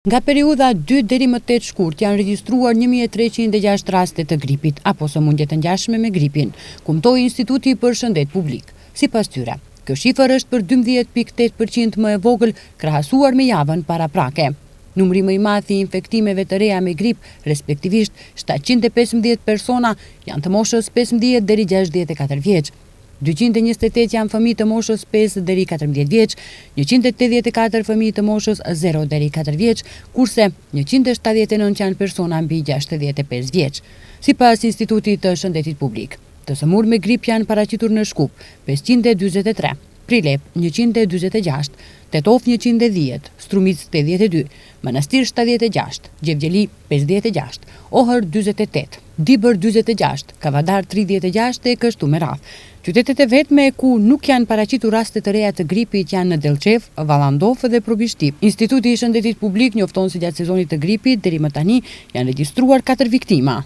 Nga periudha 2 deri më 8 shkurt janë regjistruar 1306 raste të gripit apo sëmundje të ngjashme me gripin, kumtoi Instituti për Shëndet Publik. Sipas tyre, kjo shifër është për 12.8% më e vogël krahasuar me javën paraprake. Numri më i madh i infektimeve të reja me grip, respektivisht 715 persona, janë të moshës 15 deri 64 vjeç. 228 janë fëmijë të moshës 5 deri 14 vjeç, 184 fëmijë të moshës 0 deri 4 vjeç, kurse 179 janë persona mbi 65 vjeç. Sipas Institutit të Shëndetit Publik, të sëmurë me grip janë paraqitur në Shkup 543, Prilep 146, Tetovë 110, Strumicë 82, Manastir 76, Gjevgjeli 56, Ohër 48, Dibër 46, Kavadar 36 e kështu me radhë. Qytetet e vetme ku nuk janë paraqitur raste të reja të gripit janë në Dellçevë, Vallandovë dhe Probishtip. Instituti i Shëndetit Publik njofton se gjatë sezonit të gripit deri më tani janë regjistruar 4 viktima.